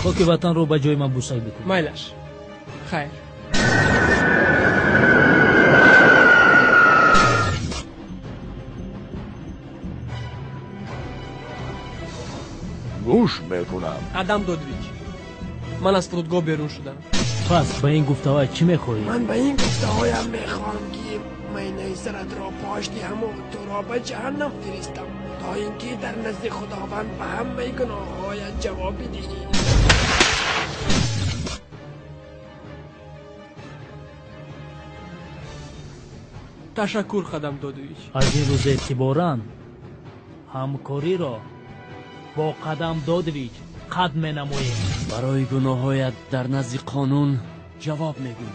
Хоки ватанро ба ҷои ман бӯсак бикун. Майлаш, хайр. Гӯш мекунам. Қадам Додович, ман аз фурудгоҳ берун шудам. Пас ба ин гуфтаҳоят чӣ мехоҳӣ? Ман ба ин гуфтаҳоям мехоҳам, ки майнаи саратро пош диҳаму туро ба ҷаҳаннам фиристам, то ин ки дар назди Худованд ба ҳамаи гуноҳҳоят ҷавоб бидиҳӣ. Ташаккур, Қадам Додович. Аз ин рӯз эътиборан ҳамкориро бо Қадам Додович қатъ менамоем. Барои гуноҳҳоят дар назди қонун ҷавоб мегӯӣ.